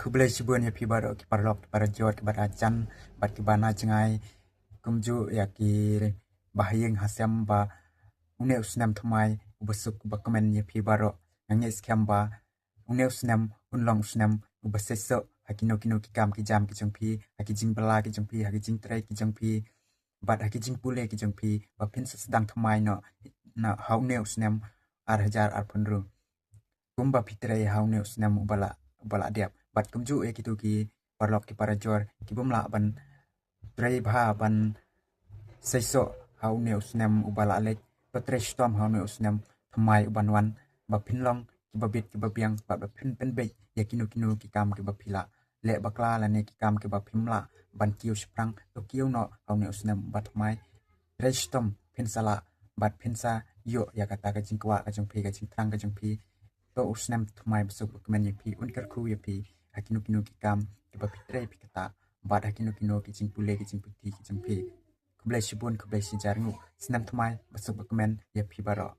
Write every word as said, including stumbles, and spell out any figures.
Khublei shibun ïa phi baroh ki paralok ki parajor ki ba da jan bad ki ba na jngai. Kumjuh ïa ki ba ha ïing ha sem ba une u snem thymmai uba suk uba kmen ïa phi baroh. Nga ngeit skhem ba une u snem un long u snem uba seisoh ha kino kino ki kam ki jam ki jong phi, ha ki jingbylla ki jong phi, ha ki jingtrei ki jong phi, bad ha ki jingpule ki jong phi, ba phin sa sdang thymmai noh na ha une u snem ar hajar arphew hynriew. Kumba phi trei ha une u snem uba la, uba la dep. Bad kumjuh ïa kito ki paralok ki parajor ki bym lah ban trei bha ban seisoh ha une u snem uba la leit, to trei shitom ha une u snem thymmai uban wan, ba phin long ki ba bit ki ba biang, bad ba phin pynbeit ïa kino kino ki kam ki ba phi lah leh bakla lane ki kam ki ba phim lah ban kiew shaphrang, to kiew noh ha une u snem uba thymmai. Trei shitom phin sa lah bad phin sa ïoh ïa kata ka jingkwah ka jong phi, ka jingthrang ka jong phi. To u snem thymmai ba suk ba kmen ïa phi un kyrkhu ïa phi ha kino kino ki kam ki ba phi trei phi ktah, bad ha kino kino ki jingpule ki jingputhi ki jong phi. Khublei shibun, khublei shijar, nguh snem thymmai ba suk ba kmen ïa phi baroh.